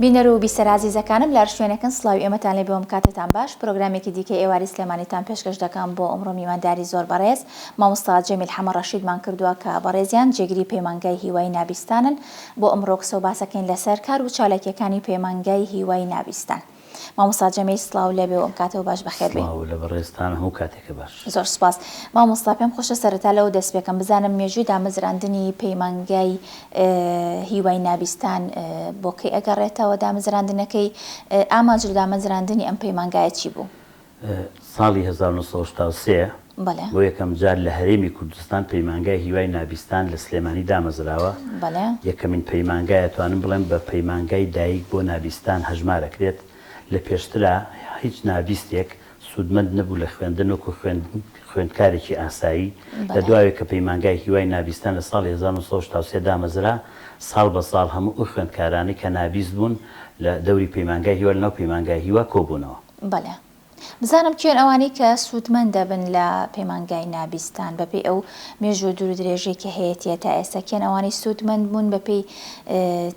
بینەر و بیسەرە ئازیزەکانم لە هەر شوێنێکن سڵاوی ئێمەتان لێ بێ و کاتێتان باش پرۆگرامێکی دیکەی ئێوارەی سلێمانیتان پێشکەش دەکەم بۆ ئەمڕۆ میوانداری زۆر بەڕێز مامۆستا جەمیل حەمە ڕەشیدمان کردووە کە بەڕێزیان جێگری پەیمانگای هیوای نابیستانن بۆ ئەمڕۆ قسە و باسەکەین لەسەر کار و چالاکیەکانی پەیمانگای هیوای نابیستان. مامۆستا جەمیل سڵاو لێبێ و ئەم کاتەوە باش بەخێر بێی. سڵاو لە بەڕێزتان هەموو کاتێکە باش. زۆر سوپاس مامۆستا پێم خۆشە سەرەتا لەوە دەست پێکەم بزانم مێژووی دامەزراندنی پەیمانگای هیوای نابیستان بۆ کەی ئەگەڕێتەوە دامەزراندنەکەی ئامانج لە دامەزراندنی ئەم پەیمانگایە چی بوو؟ ساڵی 1983 بەڵێ. بۆ یەکەم جار لە هەرێمی کوردستان پەیمانگای هیوای نابیستان لە سلێمانی دامەزراوە. بەڵێ. یەکەمین پەیمانگایە توانم بڵێم بە پەیمانگای دایک بۆ نابیستان هەژمار ئەکرێت. لە پێشترا هیچ نابیستێک سوودمەند نەبوو لە خوێندن وەکو خوێندکارێکی ئاسایی. لە بەڵێ. دواوێ کە پەیمانگای هیوای نابیستان لە ساڵی 1983 دامەزرا، ساڵ بە ساڵ هەموو ئەو خوێندکارانەی کە نابیست بوون لە دەوری پەیمانگای هیوا لە ناو پەیمانگای هیوا کۆبوونەوە. بەڵێ. بزانم کێن ئەوانەی کە سوودمەند دەبن لە پەیمانگای نابیستان بەپێی ئەو مێژوو دوور و درێژەی کە هەیەتیە تا ئێستا کێن ئەوانەی سوودمەند بوون بەپێی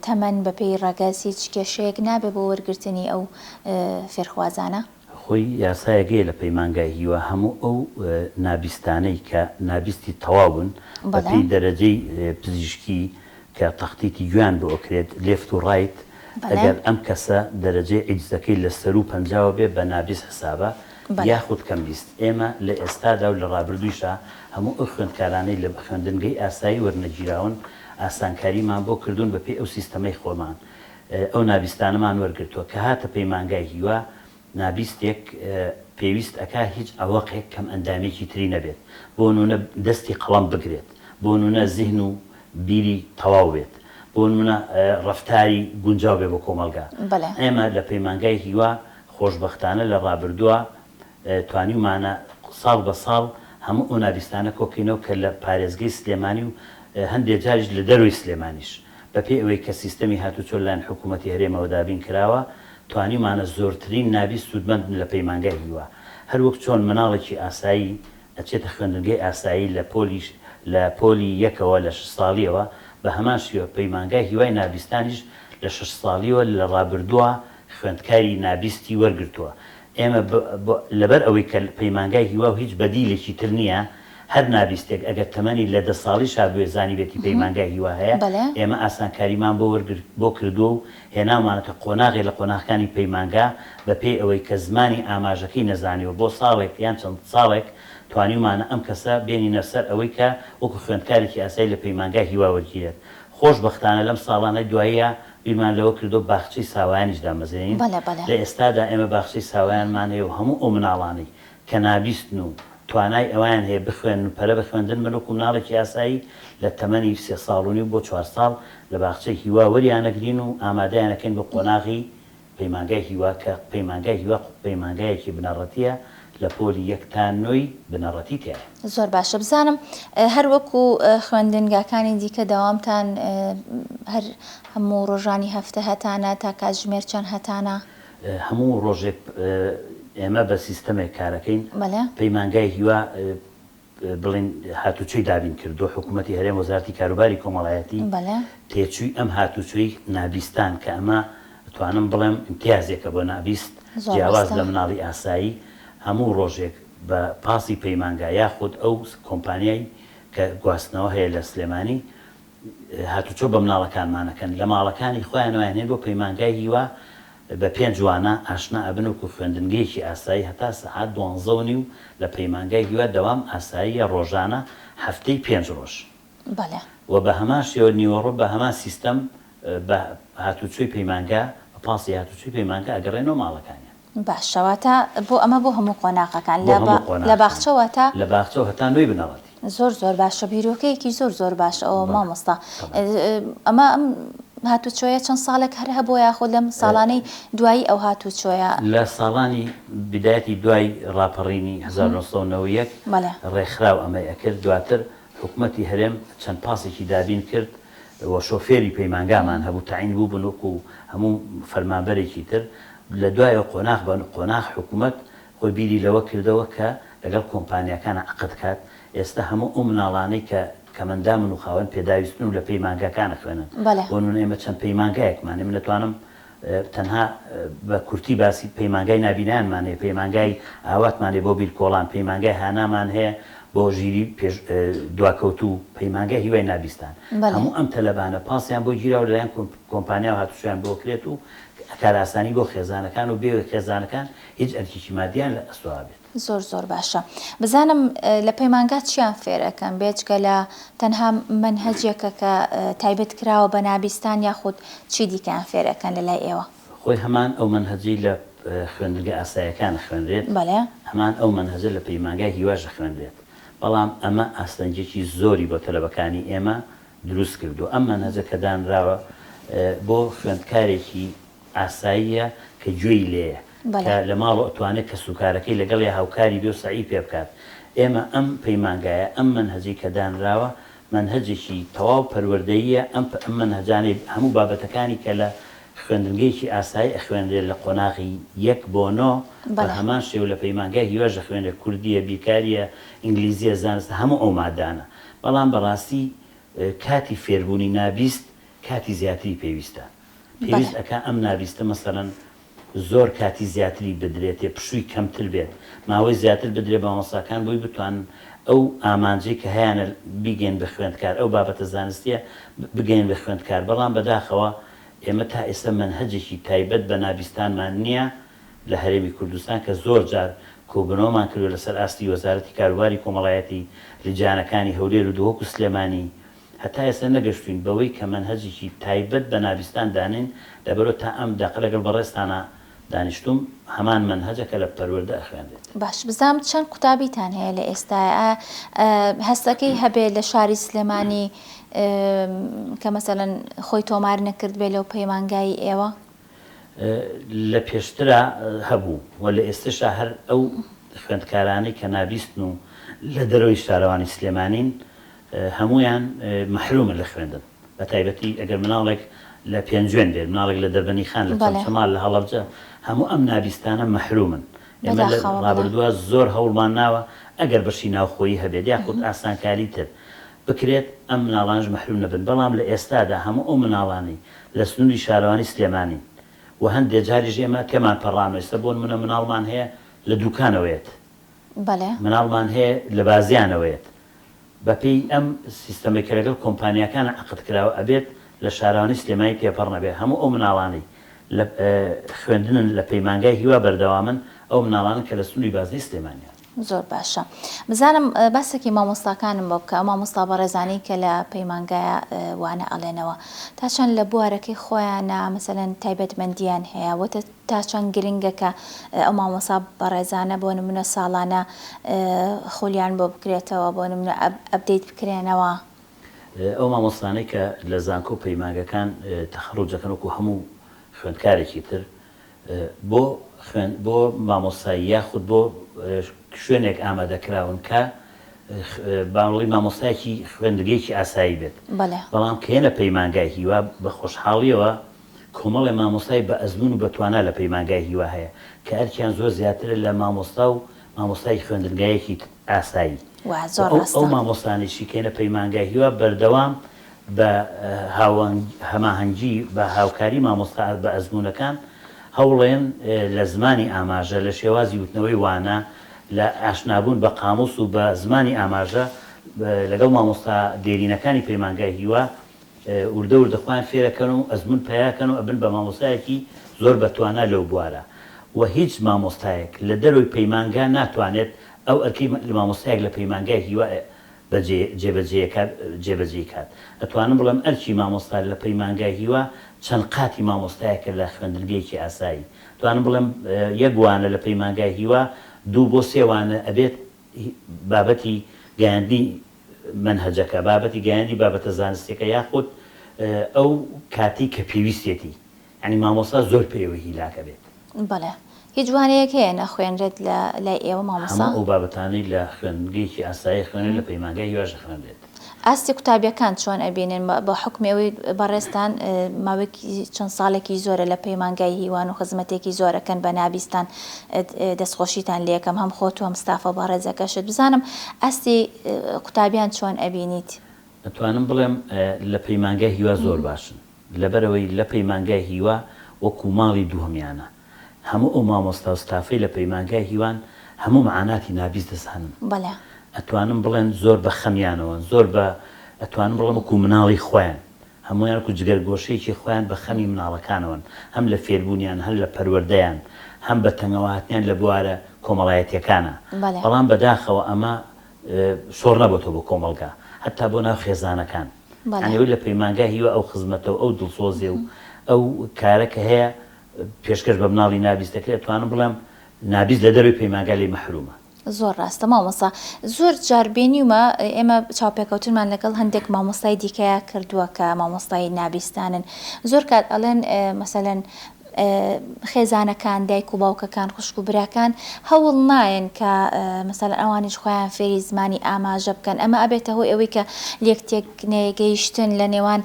تەمەن بەپێی ڕەگەز هیچ کێشەیەک نابێ بۆ وەرگرتنی ئەو فێرخوازانە؟ خۆی یاسایەک هەیە لە پەیمانگای هیوا هەموو ئەو نابیستانەی کە نابیستی تەواو بوون بەپێی دەرەجەی پزیشکی کە تەختیتی گوێیان بۆ ئەکرێت left و right ئەگەر ئەم کەسە دەرەجەی عیجزەکەی لە سەروو پەنجاوە بێ بە نابیست حسابە یاخود کەم بیست ئێمە لە ئێستادا و لە ڕابردوویشا هەموو ئەو خوێندکارانەی لە خوێندنگەی ئاسایی وەرنەگیراون ئاسانکاریمان بۆ کردوون بە پێی ئەو سیستەمەی خۆمان ئەو نابیستانەمان وەرگرتووە کە هاتە پەیمانگای هیوا نابیستێک پێویست ئەکا هیچ عەوەقێک کەمئەندامیەکی تری نەبێت بۆ نمونە دەستی قەڵەم بگرێت بۆ نمونە زیهن و بیری تەواو بێت بۆ نمونە ڕەفتاری گونجاو بێ بۆ کۆمەڵگا ئێمە لە پەیمانگای هیوا خۆشبەختانە لە ڕابردووە توانیومانە ساڵ بە ساڵ هەموو ئەو نابیستانە کۆکەینەوە کە لە پارێزگەی سلێمانی و هەندێ جاریش لە دەرەوەی سلێمانیش بەپێی ئەوەی کە سیستەمی هاتوچۆ لەلایەن حکوومەتی هەرێمەوە دابین کراوە، توانیومانە زۆرترین نابیست سوودمەند بن لە پەیمانگای هیوا. هەروەک چۆن مناڵێکی ئاسایی ئەچێتە خوێندنگەی ئاسایی لە پۆلی لە پۆلی یەکەوە لە شەش ساڵییەوە، بە هەمان شیوە پەیمانگای هیوای نابیستانیش لە شەش ساڵییەوە لە ڕابردووە خوێندکاری نابیستی وەرگرتووە. ئێمە لەبەر ئەوەی کە پەیمانگای هیوا و هیچ بەدیلێکی تر نییە، هەر نابیستێک ئەگەر تەمەنی لە دە ساڵیشا بوێ زانیبێتی پەیمانگای هیوا هەیە، ئێمە ئاسانکاریمان بۆ وەرگرت بۆ کردووە و هێناومانەتە قۆناغێ لە قۆناغەکانی پەیمانگا بە پێی ئەوەی کە زمانی ئاماژەکەی نەزانیوە بۆ ساڵێک یان چەند ساڵێک توانیومانە ئەم کەسە بێنینە سەر ئەوەی کە وەکو خوێندکارێکی ئاسایی لە پەیمانگای هیوا وەرگیرێت. خۆشبەختانە لەم ساڵانەی دواییە بیرمان لەوە کردەوە باخچەی ساوایانیش دامەزرێنین، لە ئێستادا ئێمە باخچەی ساوایانمان هەیە و هەموو ئەو مناڵانەی کە نابیستن و توانای ئەوەیان هەیە بخوێنن و پەرە بە خوێندن بەن وەکو مناڵێکی ئاسایی لە تەمەنی سێ ساڵ و نیو بۆ چوار ساڵ لە باخچەی هیوا وەریانەگرین و ئامادەیانەکەین بۆ قۆناغی پەیمانگای هیوا کە پەیمانگای هیوا پەیمانگایەکی بنەڕەتیە لە پۆلی یەک تا نۆی بنەڕەتی تیایە. زۆر باشە بزانم هەر وەکو خوێندنگاکانی دیکە دەوامتان هەر هەموو ڕۆژانی هەفتە هەتانە تا کاتژمێر چەند هەتانە؟ هەموو ڕۆژێک ئێمە بە سیستەمێک کارەکەین پەیمانگای هیوا بڵێین هاتوچۆی دابین کردووە، حکوومەتی هەرێم وەزارەتی کاروباری کۆمەڵایەتی تێچووی ئەم هاتوچۆی نابیستان کە ئەمە ئەتوانم بڵێم ئیمتیازێکە بۆ نابیست جیاواز لە مناڵی ئاسایی هەموو ڕۆژێک بە پاسی پەیمانگا یاخود ئەو کۆمپانیای کە گواستنەوە هەیە لە سلێمانی هاتوچۆ بە مناڵەکانمان ئەکەن لە ماڵەکانی خۆیانەوە یان هێن بۆ پەیمانگای هیوا بە پێنج وانە ئاشنا ئەبن وەکو خوێندنگەیەکی ئاسایی هەتا سەعات دوانزە و نیو لە پەیمانگای هیوا دەوام ئاساییە ڕۆژانە هەفتەی پێنج ڕۆژ بەڵێ. وە بە هەمان شێوە نیوەڕۆ بە هەمان سیستەم بە هاتوچۆی پەیمانگا بە پاسی هاتوچۆی پەیمانگا ئەگەڕێنەوە ماڵەکانیان. باشە واتە بۆ ئەمە بۆ هەموو قۆناغەکان بۆ لە هەموو لە قۆناغەکان باخچە واتە. لە باخچەوە هەتا نۆی بنەڕەتی. زۆر زۆر باشە بیرۆکەیەکی زۆر زۆر باشە ئەوە بەڵێ مامۆستا تەبعەن. ئەمە ئەم هاتوچۆیە چەند ساڵێک هەر هەبووە یاخود لەم ساڵانەی دوایی ئەو هاتوچۆیە؟ لە ساڵانی بیدایەتی دوای ڕاپەڕینی 1991 بەڵێ. ڕێکخراو ئەمەی ئەکرد دواتر حکومەتی هەرێم چەند پاسێکی دابین کرد و شۆفێری پەیمانگامان هەبوو تەعین بووبن وەکو هەموو فەرمانبەرێکی تر لە دوایەوە قۆناغ بە قۆناغ حکومەت خۆی بیری لەوە کردەوە کە لەگەڵ کۆمپانیاکانا عەقد کات، ئێستا هەموو ئەو مناڵانەی کە کەمەندامن و خاوەن پێداویستن و لە پەیمانگاکان ئەخوێنن، بەڵێ. بۆ نمونە ئێمە چەند پەیمانگایەکمان هەیە، من ئەتوانم تەنها بە کورتی باسی پەیمانگای نابینایانمان هەیە، پەیمانگای ئاواتمان هەیە بۆ بیرکۆڵان، پەیمانگای هانامان هەیە بۆ ژیری پێش دواکەوتوو، پەیمانگای هیوای نابیستان. هەموو ئەم تەلەبانە پاسیان بۆ گیراوە لەلایەن کۆمپانیاوە هاتوچۆیان بۆ کرێت و کارئاسانی بۆ خێزانەکان و بێ خێزانەکان هیچ ئەرکێکی مادیان لە ئەستۆ بێت. زۆر زۆر باشە بزانم لە پەیمانگا چیان فێر ئەکەن بێجگە لە تەنها مەنهەجێکە کە تایبەت کراوە بە نابیستان یاخود چی دیکەیان فێر ئەکەن لە لای ئێوە؟ خۆی هەمان ئەو مەنهەجەی لە خوێندنگە ئاسایەکان ئەخوێنرێت بەڵێ. هەمان ئەو مەنهەجە لە پەیمانگای هیواش ئەخوێنرێت بەڵام ئەمە ئاستەنگیەکی زۆری بۆ تەلەبەکانی ئێمە دروست کردووە ئەم مەنهەجە کە دانراوە بۆ خوێندکارێکی ئاساییە کە گوێی لێیە کە لە ماڵەوە ئەتوانێت کەسوکارەکەی لەگەڵیا هاوکاری بێ و سەعی پێ بکات ئێمە ئەم پەیمانگایە ئەم مەنهەجەی کە دانراوە مەنهەجێکی تەواو پەروەردەییە ئەم ئەم مەنهەجانەی هەموو بابەتەکانی کە لە خوێندنگەیەکی ئاسایی ئەخوێنرێت لە قۆناغی یەک بۆ نۆ بە هەمان شێوە لە پەیمانگای هیواش ئەخوێنرێت کوردیە بیرکاریە ئینگلیزیە زانستە هەموو ئەو مادانە بەڵام بەڕاستی کاتی فێربوونی نابیست کاتی زیاتری پێویستە پێویست ئەکا ئەم نابیستە مەسەلەن زۆر کاتی زیاتری بدرێتێ پشووی کەمتر بێت ماوەی زیاتر بدرێ بە مامۆستاکان بۆی بتوانن ئەو ئامانجەی کە هەیانە بیگەین بە خوێندکار ئەو بابەتە زانستیە بگەین بە خوێندکار بەڵام بەداخەوە ئێمە تا ئێستا مەنهەجێکی تایبەت بە نابیستانمان نییە لە هەرێمی کوردستان کە زۆر جار کۆبوونەوەمان کردووە لەسەر ئاستی وەزارەتی کاروباری کۆمەڵایەتی لیجانەکانی هەولێر و دهۆک و سلێمانی هەتا ئێستا نەگەشتوین بەوەی کە مەنهەجێکی تایبەت بە نابیستان دانێین، لەبەرئەوە تا ئەم دەقە لەگەڵ بەڕێزتانا دانیشتووم هەمان مەنهەجە کە لە پەروەردە ئەخوێنرێت. باش بزانم چەند قوتابیتان هەیە لە ئێستایا ئایا هەستەکەی هەبێ لە شاری سلێمانی کە مەسەلەن خۆی تۆمار نەکردبێ لەو پەیمانگای ئێوە؟ لە پێشترا هەبوو و لە ئێستەشا هەر ئەو خوێندکارانەی کە نابیستن و لە دەرەوەی شارەوانی سلێمانین هەموویان مەحرومن لە خوێندن بە تایبەتی ئەگەر مناڵێک لە پێنجوێن بێت مناڵێک لە دەربەنی خان لە چەمچەماڵ لە هەڵەبجە هەموو ئەم نابیستانە مەحرومن ئێمە لە ڕابردووە زۆر هەوڵمان ناوە ئەگەر بەشی ناوخۆیی هەبێت یاخود ئاسانکاری تر بکرێت ئەم مناڵانش مەحروم نەبن بەڵام لە ئێستادا هەموو ئەو مناڵانەی لە سنووری شارەوانی سلێمانین و هەندێ جاریش ئێمە تێمان پەڕانوە ئێستا بۆ نمونە مناڵمان هەیە لە دوکانەوە یەت مناڵمان هەیە لە بازیانەوە یەت بەپێی ئەم سیستەمەی کە لەگەڵ کۆمپانیاکان عەقد کراوە ئەبێت لە شارەوانی سلێمانی تێپەڕ نەبێت هەموو ئەو مناڵانەی لە خوێندنن لە پەیمانگای هیوا بەردەوامن ئەو مناڵانەن کە لە سنووری بازنەی سلێمانیان. زۆر باشە بزانم باسێکی مامۆستاکانم بۆ بکە ئەو مامۆستا بەڕێزانەی کە لە پەیمانگایە وانە ئەڵێنەوە تا چەند لە بوارەکەی خۆیانە مەسەلەن تایبەتمەندیان هەیە وە تا چەند گرنگە کە ئەو مامۆستا بەڕێزانە بۆ نمونە ساڵانە خولیان بۆ بکرێتەوە بۆ نمونە update بکرێنەوە؟ ئەو مامۆستانەی کە لە زانکۆ و پەیمانگەکان تەخەڕوج دەکەن وەکو هەموو خوێندکارێکی تر بۆ خوێند بۆ مامۆستایی یاخود بۆ شوێنێک ئامادەکراون کە با بڵێین مامۆستایەکی خوێندگەیەکی ئاسایی بێت بەڵام کە یەنە پەیمانگای هیوا بە خۆشحاڵیەوە کۆمەڵێ مامۆستای بە ئەزموون و بە توانا لە پەیمانگای هیوا هەیە کە ئەرکیان زۆر زیاترە لە مامۆستا و مامۆستای خوێندنگایەکی ئاسایی و ئەو ئەو مامۆستانەیشی کە یەنە پەیمانگای هیوا بەردەوام بە هەماهەنگی بە هاوکاری مامۆستا بە ئەزموونەکان هەوڵێن لە زمانی ئاماژە، لە شێوازی وتنەوەی وانە، لە ئاشنابوون بە قامووس و بە زمانی ئاماژە لەگەڵ مامۆستا دێرینەکانی پەیمانگای هیوا وردە وردە خۆیان فێرەکەن و ئەزموون پەیاکەن و ئەبن بە مامۆستایەکی زۆر بەتوانا لەو بوارە و هیچ مامۆستایەک لە دەرەوەی پەیمانگا ناتوانێت ئەو ئەرکەی مامۆستایەک لە پەیمانگای هیوا بەجێ جێبەجێیەکات جێبەجێی کات. ئەتوانم بڵێم ئەرکی مامۆستا لە پەیمانگای هیوا چەند قاتی مامۆستایەکە لە خوێندنگەیەکی ئاسایی. توانم بڵێم یەک وانە لە پەیمانگای هیوا دوو بۆ سێ وانە ئەبێت بابەتی گەیاندنی مەنهەجەکە، بابەتی گەیاندی بابەتە زانستیەکە یاخود ئەو کاتەی کە پێویستیەتی. یانی مامۆستا زۆر پێیەوە هیلاک ئەبێت. بەڵێ. هیچ وانەیەک هەیە نەخوێنرێت لە لای ئێوە مامۆستا؟ هەموو ئەو بابەتانەی لە خوێندنگەیەکی ئاسایی ئەخوێنرێت لە پەیمانگای هیواش ئەخوێنرێت. ئاستی قوتابیەکان چۆن ئەبینن بە حوکمی ئەوەی بەڕێزتان ماوەیەکی چەند ساڵێکی زۆرە لە پەیمانگای هیوان و خزمەتێکی زۆر ئەکەن بە نابیستان دەستخۆشیتان لێکەم هەم خۆت و هەم ستافە بەڕێزەکەشت بزانم ئاستی قوتابیان چۆن ئەبینیت؟ ئەتوانم بڵێم لە پەیمانگای هیوا زۆر باشن لەبەرئەوەی لە پەیمانگای هیوا وەکو ماڵی دووهەمیانە. هەموو ئەو مامۆستا و ستافەی لە پەیمانگای هیوان هەموو مەعاناتی نابیست دەزانن. بەڵێ. ئەتوانم بڵێن زۆر بە خەمیانەوەن، زۆر بە ئەتوانم بڵێم وەکو مناڵی خۆیان. هەموویان وەکو جگەرگۆشەیەکی خۆیان بە خەمی مناڵەکانەوەن، هەم لە فێربوونیان، هەم لە پەروەردەیان، هەم بە تەنگەوەهاتنیان لە بوارە کۆمەڵایەتییەکانا. بەڵێ. بەڵام بەداخەوە ئەمە شۆڕ نەبۆتەوە بۆ کۆمەڵگا، هەتا بۆ ناو خێزانەکان. بەڵێ. یانی ئەوەی لە پەیمانگای هیوا ئەو خزمەتە و ئەو دڵسۆزی و ئەو کارە کە هەیە پێشکەش بە مناڵی نابیست دەکرێت، ئەتوانم بڵێم نابیست لە دەرەوەی پەیمانگا لێی مەحرومە. زۆر ڕاستە مامۆستا زۆر جار بینیومە ئێمە چاوپێکەوتنمان لەگەڵ هەندێک مامۆستای دیکەیا کردووە کە مامۆستای نابیستانن زۆر کات ئەڵێن مەسەلەن خێزانەکان دایک و باوکەکان خوشک و براکان هەوڵ نایەن کە مەسەلەن ئەوانیش خۆیان فێری زمانی ئاماژە بکەن ئەمە ئەبێتە هۆی ئەوەی کە لێک تێک نەگەیشتن لە نێوان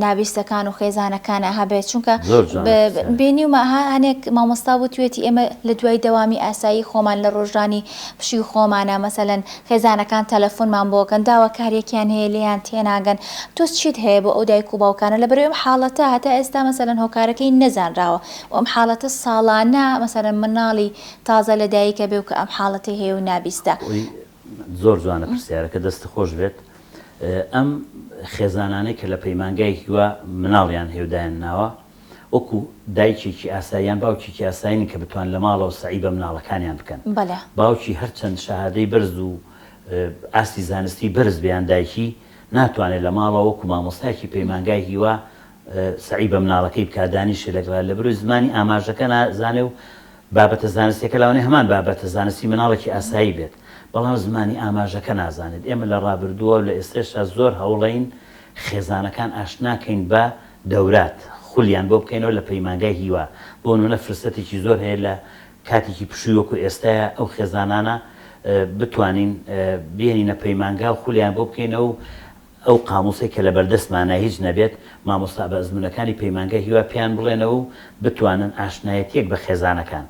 نابیستەکان و خێزانەکانا هەبێت چونکە زۆر جوانە پرسیارەکە. بینیومە هەنێک مامۆستا وتوێتی ئێمە لە دوای دەوامی ئاسایی خۆمان لە ڕۆژانی پشووی خۆمانە مەسەلەن خێزانەکان تەلەفۆنمان بۆ کەن داواکاریەکیان هەیە لێیان تێناگەن تۆ چیت هەیە بۆ ئەو دایک و باوکانە لەبەرئەوەی ئەم حاڵەتە هەتا ئێستا مەسەلەن هۆکارەکەی نەزانراوە و ئەم حاڵەتە ساڵانە مەسەلەن مناڵی تازە لەدایکە بێ و کە ئەم حاڵەتەی هەیە و نابیستە. زۆر جوانە پرسیارەکە دەستت خۆش بێت ئەم خێزانانەی کە لە پەیمانگای هیوا مناڵیان هەیە و دایان ناوە وەکو دایکێکی ئاسایی یان باوکێکی ئاسایی نین کە بتوان لە ماڵەوە سەعی بە مناڵەکانیان بکەن بەڵێ. باوکی هەرچەند شەهادەی بەرز و ئاستی زانستی بەرز بێ یان دایکی ناتوانێت لە ماڵەوە وەکو مامۆستایەکی پەیمانگای هیوا سەعی بە مناڵەکەی بکات دانیشێ لەگەڵا لەبەرئەوەی زمانی ئاماژەکە نازانێ و بابەتە زانستیەکە لەوانەیە هەمان بابەتە زانستی مناڵێکی ئاسایی بێت بەڵام زمانی ئاماژەکە نازانێت ئێمە لە ڕابردووە و لە ئێستێشا زۆر هەوڵەین خێزانەکان ئاشناکەین بە دەورات خولیان بۆ بکەینەوە لە پەیمانگای هیوا بۆ نمونە فرسەتێکی زۆر هەیە لە کاتێکی پشووی وەکو ئێستایا ئەو خێزانانە بتوانین بێنینە پەیمانگا و خولیان بۆ بکەینەوە و ئەو قاموسەی کە لەبەردەستمانە هیچ نەبێت مامۆستا بە ئەزموونەکانی پەیمانگای هیوا پێیان بڵێنەوە و بتوانن ئاشنایەتییەک بە خێزانەکان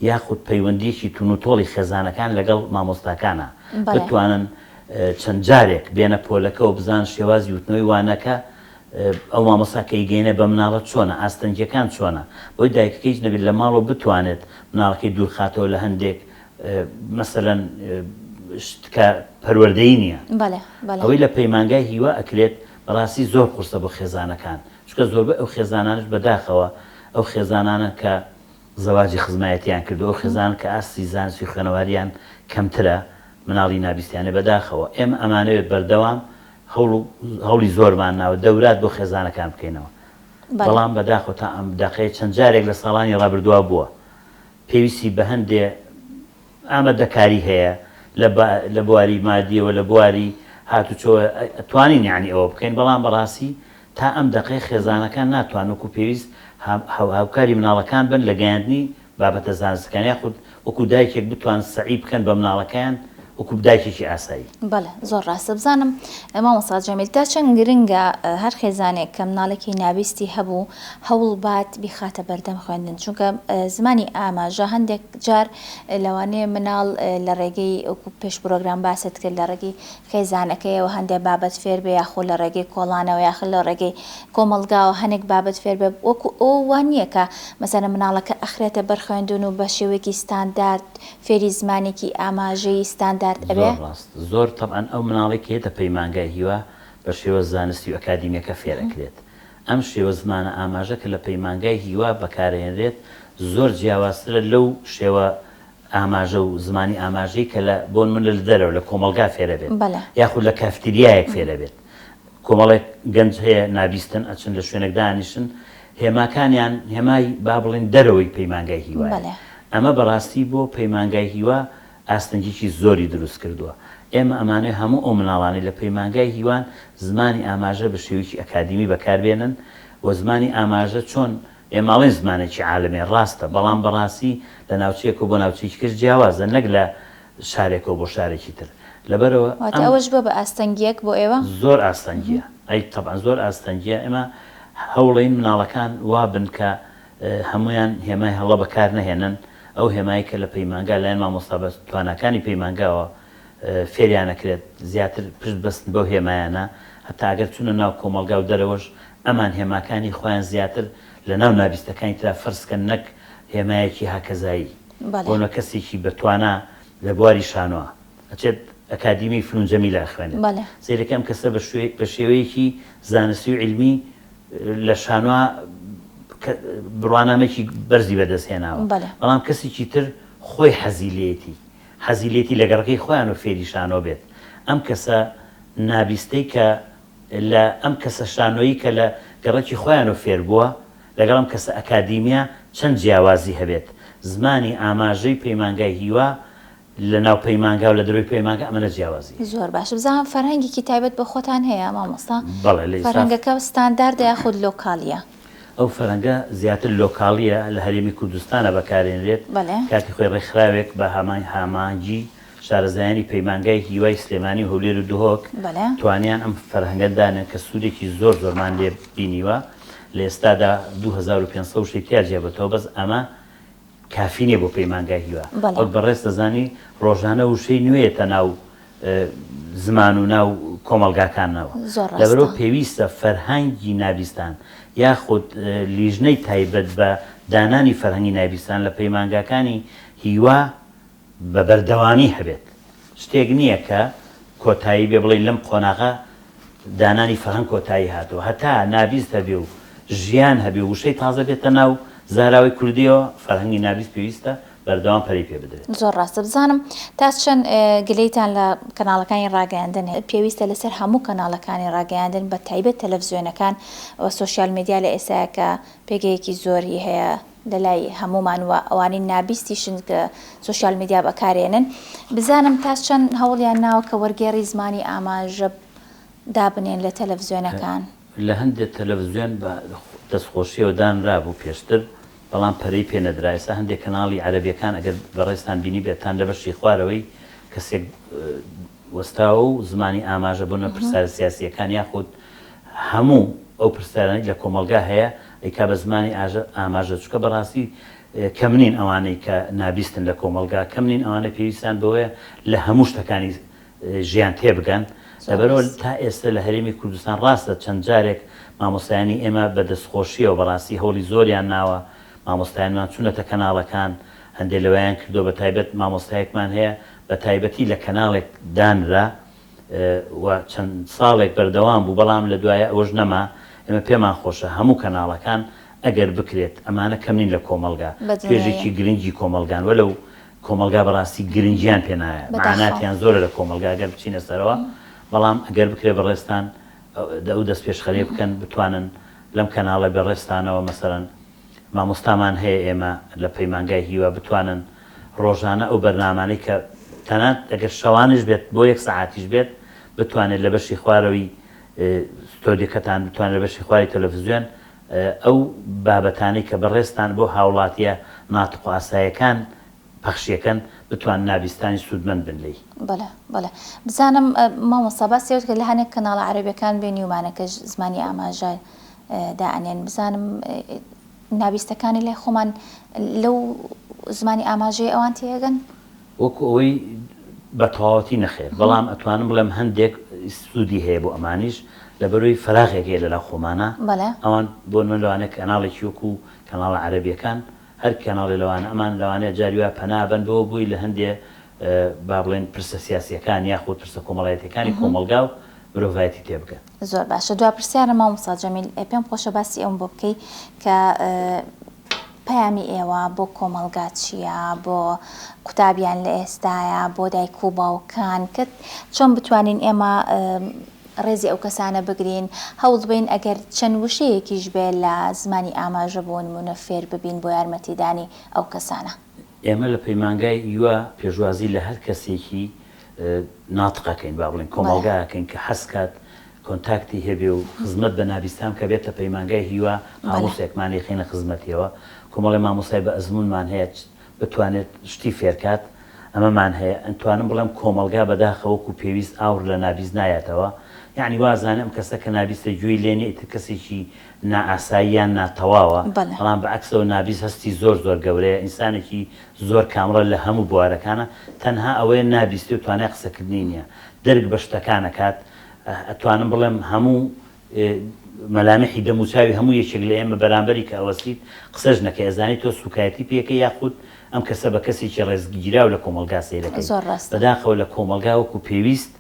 یاخود پەیوەندییەکی تونوتۆڵی خێزانەکان لەگەڵ مامۆستاکانا بتوانن چەند جارێک بێنە پۆلەکەوە بزانن شێوازی وتنەوەی وانەکە ئەو مامۆستا کە ئەیگەیەنێ بە مناڵە چۆنە ئاستەنگییەکان چۆنە بۆی دایکەکە هیچ نەبێت لە ماڵەوە بتوانێت مناڵەکەی دوورخاتەوە لە هەندێک مەسەلەن شت کە پەروەردەیی نییە. بەڵێ بەڵێ. ئەوەی لە پەیمانگای هیوا ئەکرێت بەڕاستی زۆر قورسە بۆ خێزانەکان چونکە زۆربەی ئەو خێزانانەش بەداخەوە ئەو خێزانانەن کە زەواجی خزمایەتیان کردوە ئەو خێزانەن کە ئاستی زانستی خوێنەواریان کەمترە مناڵی نابیستیانە بەداخەوە ئێمە ئەمانەوێت بەردەوام هەوڵ و هەوڵی زۆرمان ناوە دەورات بۆ خێزانەکان بکەینەوە بەڵام بەداخەوە تا ئەم دەقەیە چەند جارێک لە ساڵانی ڕابردووا بووە پێویستی بە هەندێ ئامادەکاری هەیە لە لە بواری مادیەوە لە بواری هاتوچۆوە ئەتوانین یانی ئەوە بکەین بەڵام بەڕاستی تا ئەم دەقەی خێزانەکان ناتوان وەکو پێویست هاوکاری مناڵەکان بن لە گەیاندنی بابەتە زانستەکان یاخود وەکو دایکێک بتوان سەعی بکەن بە مناڵەکەیان وەکو دایکێکی ئاسایی. بەڵێ زۆر ڕاستە بزانم مامۆستا جەمیل تا چەند گرنگە هەر خێزانێک کە مناڵێکی نابیستی هەبوو هەوڵ بات بیخاتە بەردەم خوێندن چونکە زمانی ئاماژە هەندێک جار لەوانەیە مناڵ لە ڕێگەی وەکو پێش پرۆگرام باست کرد لە ڕێگەی خێزانەکەیەوە هەندێک بابەت فێر بێ یاخۆ لە ڕێگەی کۆڵانەوە یاخ لە ڕێگەی کۆمەڵگاوە هەنێک بابەت فێر بێ وەکو ئەو وا نییە کە مەسەلەن مناڵەکە ئەخرێتە بەر خوێندن و بە شێوەیەکی ستاندارد فێری زمانێکی ئاماژەیی ستاندارد ئەبێ. زۆر ڕاست زۆر تەبعەن ئەو مناڵەی کە یەتە پەیمانگای هیوا بە شێوە زانستی و ئەکادیمیەکە فێر ئەکرێت ئەم شێوە زمانە ئاماژە کە لە پەیمانگای هیوا بەکارئەهێنرێت زۆر جیاوازترە لەو شێوە ئاماژە و زمانی ئاماژەی کە لە بۆ نمونە لە دەرەوە لە کۆمەڵگا فێرەبێت بەڵێ. یاخود لە کافتریایەک فێرەبێت کۆمەڵێک گەنج هەیە نابیستن ئەچن لە شوێنێک دانیشن هێماکانیان هێمای با بڵێین دەرەوەی پەیمانگای هیوایە بەڵێ. ئەمە بەڕاستی بۆ پەیمانگای هیوا ئاستەنگیی زۆری دروست کردووە. ئێمە ئەمانەوێ هەموو ئەو مناڵانەی لە پەیمانگای هیوان زمانی ئاماژە بە شێوەیەکی ئەکادیمی بەکار بێنن و زمانی ئاماژە چۆن ئێمە ئەڵێین زمانێکی عالەمیە ڕاستە بەڵام بەڕاستی لە ناوچەیەکەوە بۆ ناوچەیەکی کەش جیاوازە نەک لە شارێکەوە بۆ شارێکی تر لەبەرئەوە واتە ئەم ئەوەش بووە بە ئاستەنگییەک بۆ ئێوە؟ زۆر ئاستەنگییە ئەی تەبعەن زۆر ئاستەنگییە ئێمە هەوڵەین مناڵەکان وا بن کە هەموویان هێمای هەڵە بەکار نەهێنن، ئەو هێمایەی کە لە پەیمانگا لایەن مامۆستا بە تواناکانی پەیمانگاوە فێریان ئەکرێت زیاتر پشت بەستن بەو هێمایانە، هەتا ئەگەر چوونە ناو کۆمەڵگا و دەرەوەش ئەمان هێماکانی خۆیان زیاتر لە ناو نابیستەکانی ترا فەرز کەن نەک هێمایەکی هاکەزایی. بەڵێ. بۆ نمونە کەسێکی بە توانا لە بواری شانۆ ئەچێت ئەکادیمی فنون جەمیلە ئەخوێنێت. بەڵێ. سەیرەکەی ئەم کەسە بە شوێ بە شێوەیەکی زانستی و عیلمی لە شانۆ کە بڕوانامەیەکی بەرزی بەدەست هێناوە. بەڵێ. بەڵام کەسێکی تر خۆی حەزی لێیەتی حەزی لێتی لە گەڕەکەی خۆیانەوە فێری شانۆ بێت. ئەم کەسە نابیستەی کە لە ئەم کەسە شانۆیی کە لە گەڕەکی خۆیانەوە فێر بووە لەگەڵ ئەم کەسە ئەکادیمیە چەند جیاوازی هەبێت. زمانی ئاماژەی پەیمانگای هیوا لە ناو پەیمانگا و لە دەرەوەی پەیمانگا ئەمەنە جیاوازی هەیە. زۆر باشە بزانم فەرهەنگێکی تایبەت بە خۆتان هەیە مامۆستا؟ بەڵێ لە ئیستا. فەرهەنگەکە ستانداردە یاخود لۆکالیە؟ ئەو فەرهەنگە زیاتر لۆکاڵیە لە هەرێمی کوردستانە بەکارێنرێت، بەڵێ. کاتی خۆی ڕێکخراوێک بە هاماهەنگی شارەزایانی پەیمانگای هیوای سلێمانی و هەولێر و دهۆک بەڵێ. توانیان ئەم فەرهەنگە دانێن کە سوودێکی زۆر زۆرمان لێ بینیوە، لە ئێستادا 2500 وشەی تیا جیابۆتەوە بەس ئەمە کافی نیە بۆ پەیمانگای هیوا، بەڵێ. وەک بەڕێز دەزانی ڕۆژانە وشەی نوێ یەتە ناو زمان و ناو کۆمەڵگاکانەوە. زۆر ڕاستە. لەبەرئەوە پێویستە فەرهەنگی نابیستان یاخود لیژنەی تایبەت بە دانانی فەرهەنگی نابیستان لە پەیمانگاکانی هیوا بە بەردەوامی هەبێت. شتێک نییە کە کۆتایی بێ بڵێین لەم قۆناغە دانانی فەرهەنگ کۆتایی هاتووە. هەتا نابیست هەبێ و ژیان هەبێ و وشەی تازە بێتە ناو زاراوەی کوردییەوە، فەرهەنگی نابیست پێویستە بەردەوام پەرەی پێ بدرێت. زۆر ڕاستە. بزانم تا چەند گلەیتان لە کەناڵەکانی ڕاگەیاندن هەیە؟ پێویستە لەسەر هەموو کەناڵەکانی ڕاگەیاندن بە تایبەت تەلەفزیۆنەکان و سۆشیال میدیا لە ئێستایا کە پێگەیەکی زۆری هەیە لەلای هەموومان و ئەوانەی نابیستیشن کە سۆشیال میدیا بەکارێنن بزانم تا چەند هەوڵیان ناوە کە وەرگێڕی زمانی ئاماژە دابنێن لە تەلەفزیۆنەکان؟ لە هەندێ تەلەفزیۆن بە دەستخۆشیەوە دانرابوو پێشتر بەڵام پەرەی پێ نەدرا ئێستا هەندێ کەناڵی عەرەبیەکان ئەگەر بەڕێزتان بینیبێتان لە بەشی خوارەوەی کەسێک وەستاوە و زمانی ئاماژە بۆ نە پرسیارە سیاسیەکان یاخود هەموو ئەو پرسیارانەی لە کۆمەڵگا هەیە ئەیکا بە زمانی ئاماژە چونکە بەڕاستی کەم نین ئەوانەی کە نابیستن لە کۆمەڵگا کەم نین ئەوانەی پێویستیان بەوەیە لە هەموو شتەکانی ژیان تێبگەن لەبەرئەوە تا ئێستا لە هەرێمی کوردستان ڕاستە چەند جارێک مامۆستایانی ئێمە بە دەستخۆشیەوە بەڕاستی هەوڵی زۆریان ناوە مامۆستایانمان چونەتە کەناڵەکان هەندێ لەوەیان کردوە بە تایبەت مامۆستایەکمان هەیە بە تایبەتی لە کەناڵێک دانرا و چەند ساڵێک بەردەوام بوو بەڵام لە دوایە ئەوەش نەما ئێمە پێمان خۆشە هەموو کەناڵەکان ئەگەر بکرێت ئەمانە کەم نین لە کۆمەڵگا توێژێکی گرنگی کۆمەڵگان وەلەو کۆمەڵگا بەڕاستی گرنگیان پێ نایە مەعاناتیان زۆرە لە کۆمەڵگا گەر بچینە سەرەوە بەڵام ئەگەر بکرێ بەڕێزتان ئەو دەستپێشخەریە بکەن بتوانن لەم کەناڵە بەڕێزتانەوە مەسەلەن مامۆستامان هەیە ئێمە لە پەیمانگای هیوا بتوانن ڕۆژانە ئەو بەرنامانەی کە تەنانەت ئەگەر شەوانیش بێت بۆ یەک سەعاتیش بێت بتوانێت لە بەشی خوارەوەی ستۆدیۆکەتان بتوانێت لە بەشی خواری تەلەفزیۆن ئەو بابەتانەی کە بەڕێزتان بۆ هاوڵاتیە ناتق و ئاسایەکان پەخشیەکەن بتوان نابیستانی سوودمەند بن لێی. بەڵێ بەڵێ بزانم مامۆستا باسی ئەوەت کرد لە هەنێک کەناڵە عەرەبیەکان بینیومانە کە زمانی ئاماژە دائەنێن بزانم نابیستەکانی لای خۆمان لەو زمانی ئاماژەیە ئەوان تێئەگەن؟ وەکو ئەوەی بە تەواوەتی نەخێر بەڵام ئەتوانم بڵێم هەندێک سوودی هەیە بۆ ئەمانیش لەبەرەوەی فەراغێک هەیە لەلا خۆمانە ئەوان بۆ نمونە لەوانەیە کەناڵێکی وەکو کەناڵە عەرەبیەکان هەر کەناڵێ لەوانە ئەمان لەوانەیە جاری وایە پەنا بەن بەوە بۆی لە هەندێ با بڵێن پرسە سیاسیەکان یاخود پرسە کۆمەڵایەتیەکانی کۆمەڵگا و مرۆڤایەتی تێبگەن. زۆر باشە دوا پرسیارم مامۆستا جەمیل پێم خۆشە باسی ئەوم بۆ بکەی کە پەیامی ئێوە بۆ کۆمەڵگا چییە بۆ قوتابیان لە ئێستایا بۆ دایک و باوکان کە چۆن بتوانین ئێمە ڕێزی ئەو کەسانە بگرین هەوڵبین ئەگەر چەند وشەیەکیش بێ لە زمانی ئاماژە بۆ نمونە فێر ببین بۆ یارمەتیدانی ئەو کەسانە. ئێمە لە پەیمانگای یوا پێشوازی لە هەر کەسێکی ناتق ئەکەین با بڵێین کۆمەڵگا ئەکەین کە حەز کات کۆنتاکتی هەبێ و خزمەت بە نابیستان بکا بێتە پەیمانگای هیوا قاموسێکمان ئەیخەینە خزمەتیەوە کۆمەڵێ مامۆستای بە ئەزموونمان هەیە بتوانێت شتی فێرکات ئەمەمان هەیە ئەتوانم بڵێم کۆمەڵگا بەداخەوە وەکو پێویست ئاوڕ لە نابیست نایەتەوە یەعنی وازانێ ئەم کەسە کە نابیستە گوێی لێ نیە ئیتر کەسێکی نائاسایی یان ناتەواوە بەڵام بە عەکسەوە نابیست هەستی زۆر زۆر گەورەیە ئینسانێکی زۆر کامڵە لە هەموو بوارەکانا تەنها ئەوەیە نابیستێ و توانای قسەکردنی نیە دەرک بە شتەکان ئەکات ئەتوانم بڵێم هەموو. مەلامحی دەموچاوی هەموو یەکێک لە ئێمە بەرامبەری کە ئەوەستیت قسەش نەکەی ئەزانی تۆ سوکایەتی پێکەی یاخود ئەم کەسە بە کەسێکی ڕێزگیراو لە کۆمەڵگا سەیرەکەی. زۆر ڕاستە. بەداخەوە لە کۆمەڵگا وەکو پێویست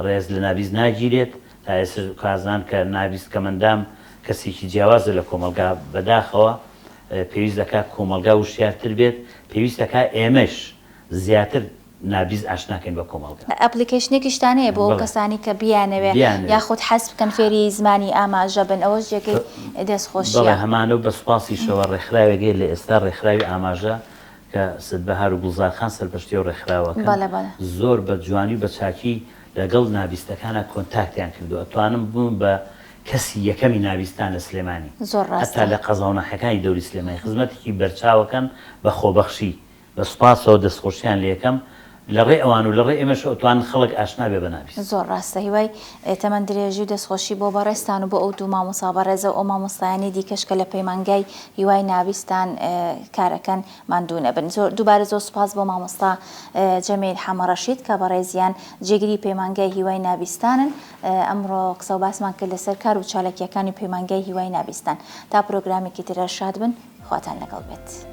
ڕێز لە نابیست ناگیرێت، تا ئێستەش کازان کە نابیست کەمەندام کەسێکی جیاوازە لە کۆمەڵگا، بەداخەوە پێویست دەکا کۆمەڵگا وشیارتر بێت، پێویست دەکا ئێمەش زیاتر نابیست ئاشنا کەین بە کۆمەڵگا. application ێکیشتان هەیە بۆ ئەو کەسانەی کە بیانەوێ یاخود حەز بکەن فێری زمانی ئاماژە بن ئەوەش جێگەی دەستخۆشیە. بەڵێ هەمانە و بە سوپاسیشەوە ڕێکخراوێک هەیە لە ئێستا ڕێکخراوی ئاماژە کە ست بەهار و گوڵزار خان سەرپەرشتی ئەو ڕێکخراوەکەن زۆر بە جوانی و بە چاکی لەگەڵ نابیستەکانا کۆنتاکتیان کردووە ئەتوانم ببم بە کەسی یەکەمی نابیستان لە سلێمانی هەتا لە قەزا و ناحیەکانی دەوری سلێمانی خزمەتێکی بەرچاوەکەن بە خۆبەخشی بە سوپاسەوە دەستخۆشیان لێکەم، لە ڕێ ئەوان و لە ڕێ ئێمەشەوە ئەتوانن خەڵک ئاشنا بێ بە نابیست. زۆر ڕاستە هیوای تەمەن درێژی و دەستخۆشی بۆ بەڕێزتان و بۆ ئەو دوو مامۆسا بەڕێزە و ئەو مامۆستایانەی دیکەش کە لە پەیمانگای هیوای نابیستان کارەکەن ماندوو نەبن زۆر دووبارە زۆر سوپاس بۆ مامۆستا جەمیل حەمەڕەشید کە بەڕێزیان جێگری پەیمانگای هیوای نابیستانن ئەمڕۆ قسە و باسمان کرد لەسەر کار و چالاکییەکانی پەیمانگای هیوای نابیستان تا پرۆگرامێکی تر هەر شاد بن خواتان لەگەڵ بێت.